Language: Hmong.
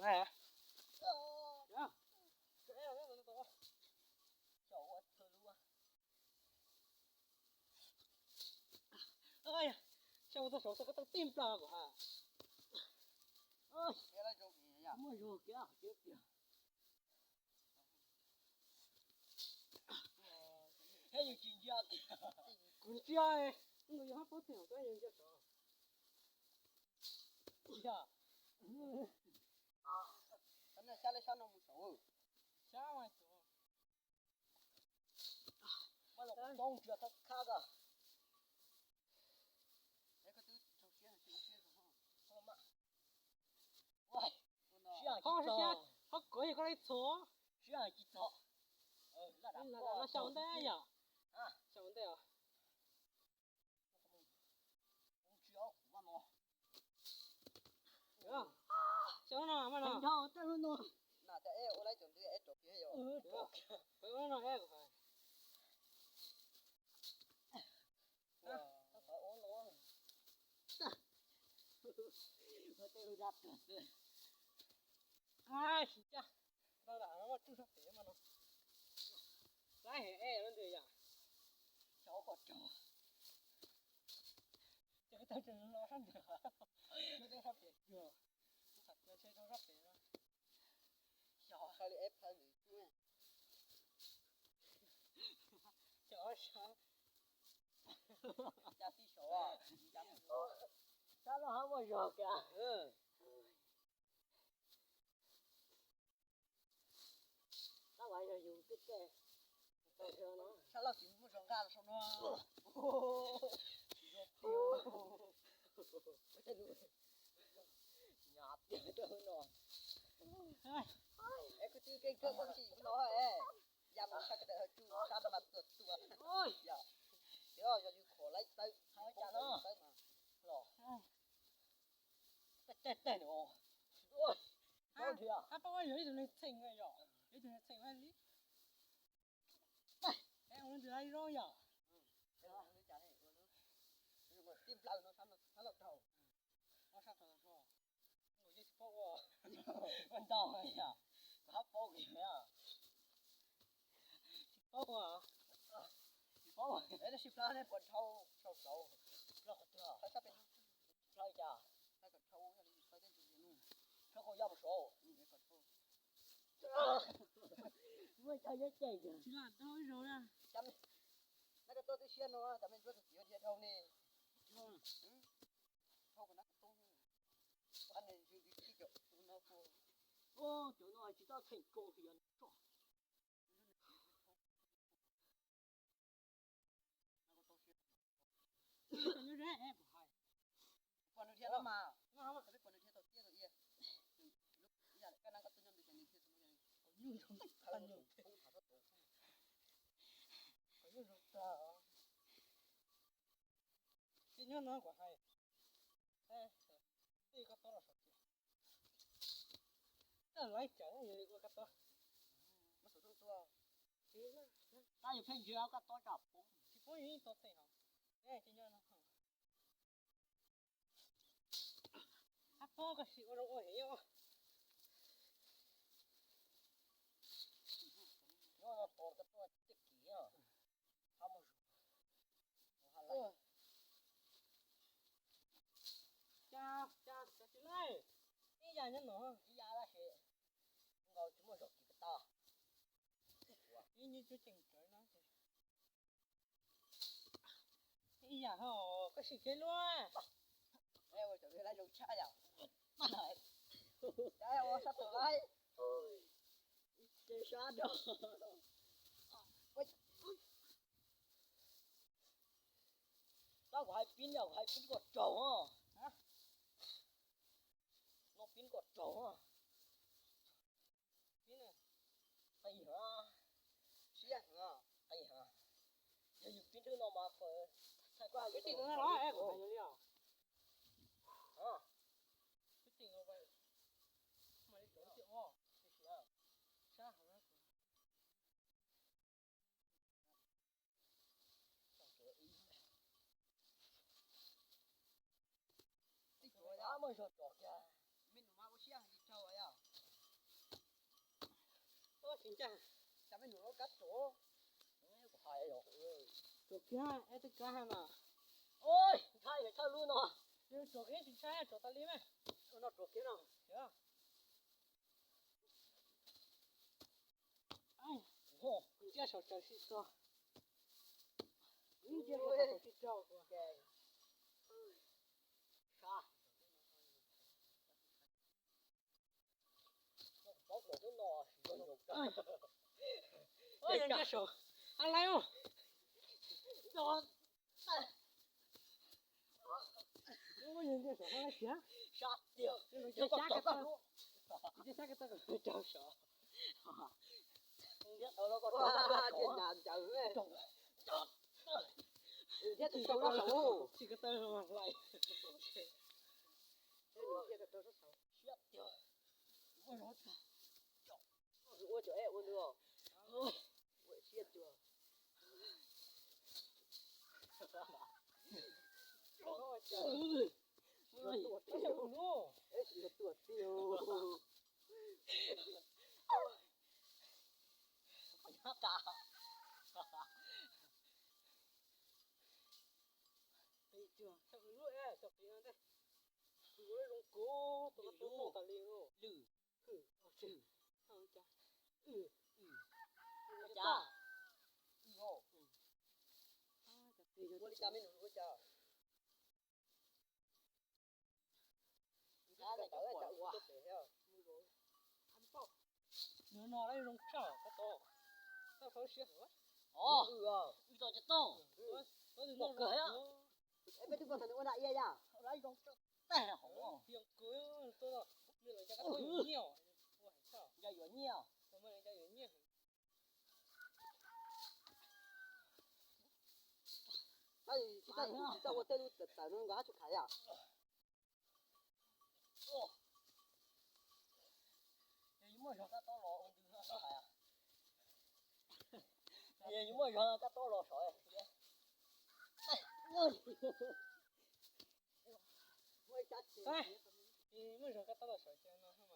Saib ua txog saud txog koj tau tij nplog kuv ha. Muaj zog kiag tiag. Kuv ntsia, kuv yog hab paub tias koj yog ntsia saud. Sab no mus saud. Sab mas saud. Mas los poob ntsia thab khab ko. Sib hais tsis txog, sib hais tsis txog. Sib hais tsis txog, sib hais tsis txog. Xyaum ntej yom, xyaum ntej os. Xyaum no mas no. Ai, tsis ncaj. Tau lam no muaj tswj sab pem mas no. Laib heev es lub ntawd yom. Xyov kom raug. Ces tau tseem los sab ntawd. Sab pem cuag, kuv tham tias ntshe rau sab pem no. Xyov, xyov sab. Cas tij saud, sab no hab muaj zog kiag. Tab sis yog yus tej tej sab laug tsis muaj zog nqaj los saum no. Nyab tiag rau no. Es kuv twb keeb kawg koj tsis no es ya mus sab ko taw tsuj sab no mas tuag tuag. Yog yus khov laib tawb, khov cas no tawb mas los. Tej tej no. Hab pab yog ib tug neeg txheem yom, ib tug neeg txheem li. Es ua ntawd zoo yom. Tij nplawg no sab laug raug. Ua sab tod zoo. Nkaus yeej tsis paub ua. Ua ntau yom. Kuv hab paub kiag. Tsis paub ua. Tsis paub ua. Es tab sis plab ne puas dhau saum saud? Plab qhov twg? Plab cas? Plab qhov yaj mus saud. Muaj chaw nyob ces tsis lam dhau ib zaug na. Nab ko tuaj twb siab no, cov me ntsuab tug txiv dhia dhau ne. Dhau ko nab ko tuaj. Ab ne ntsis tib cov no ko. Cov no tsis tau theem ko yog tso. Pom nws dhia no mas, pom nws dhia tau tiaj tau ia. Ib yam li kab nab koj tuaj nyob ntawd ces nws dhia tau no. Qhov nyuj zoo tag. Ces nyob no kuv hais, tej koj tob los saum tias, tej laiv cawv yog li ua koj tob. Tab yus pheej ntsia koj tob tsam poob. Tsis poob, yus yeej tob txheej hos. Ces nyob no. Hab pob koj sim ua zoo ua heev os. Nyob no tos koj tuaj tej kiv os. Hab mus. Cas, cas, cas tsis laij. Ib yam nyob no, ib yam tab sis nkaus tsis muaj zaum kiv ko tag. Ib nyuag cuab ceem rawv no. Ib yam ho, koj sim kev luaj. Ua zoo tshaj yom. Ua sab tod laij. Ces sab nrog. Tab kuv hais pib yom, kuv hais pib kom raug os. No pib kom raug os. Pib na. Qis heev, siab heev, qis heev. Yog yus pib nrwb no mas fawm, thaij koj hais lus tau. Muaj zog tso kiag. Me nus mas ua siab heev tsis raug yom. Cov me nyuam lub kab tsuav. Tsuav kiag, eb, twb kab ha mas. Ntshai yog thawj lub no. Tsuav kiag tsis ntshai, tsuav tas li mas. No tsuav kiag no. Ntsia saum tsaws sib txog. Ntsia saum tsaws sib txog. Ntsia saum, ha lais os. Ntsia saum ha lais thiab. Ntsia sab ko taw, ntsia sab ko taw. Tsis ko taw hlais. Ua cov eb ua ntwg os. Ua siab cuag. Eb, sim tuaj tij. Qis cuag, txhob qis lub, txhob qis no ntej. Qis ua lub zoo kuv tus no tus no tas li lauj. Lwj. Ua li cas me nus ua cas? Nws no lawv zoo tshaj koj tau. Tau saib siab hov. Os, wb tau cov tau. Pom kawg thiab. Peb twb pom thaum nws ua nram ia yam. Lawv zoo tshaj tag hov. Nws cov yuav nyiaj. Tsis tau ua tej lub tawm tawm no nkawd hab tsuas khaiv yam. Yog yus muaj zog kab tob los ua ntws no hais. Yog yus muaj zog kab tob los saud. Muaj zog kab tob los saud ces no.